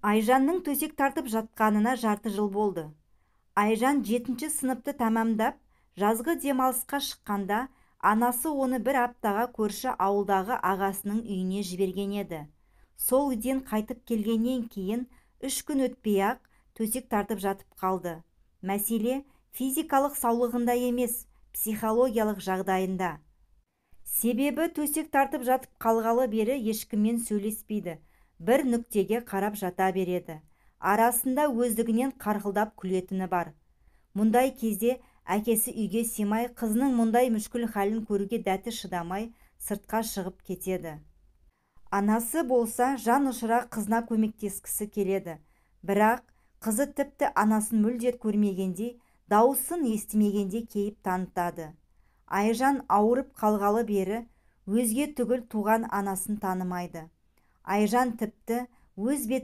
Айжанның төсек тартып жатқанына жарты жыл болды. Айжан 7-ші сыныпты тәмамдап, жазғы демалысқа шыққанда анасы оны бір аптаға көрші ауылдағы ағасының үйіне жіберген еді. Сол үйден қайтып келгеннен кейін 3 күн өтпей-ақ төсек тартып жатып қалды. Мәселе физикалық саулығында емес, психологиялық жағдайында. Себебі төсек тартып жатып қалғалы бері ешкіммен сөйлеспейді, бір нүктеге қарап жата береді. Арасында өздігінен қарқылдап күлетіні бар. Мұндай кезде әкесі үйге сыймай, қызының мұндай мүшкіл халін көруге дәті шыдамай сыртқа шығып кетеді. Анасы болса жан ұшыра қызына көмектескісі келеді. Бірақ қызы тіпті анасын мүлде көрмегендей, дауысын естімегендей кейіп танытады. Айжан ауырып қалғалы бері өзге түгіл туған анасын танымайды. Айжан тіпті өз бетін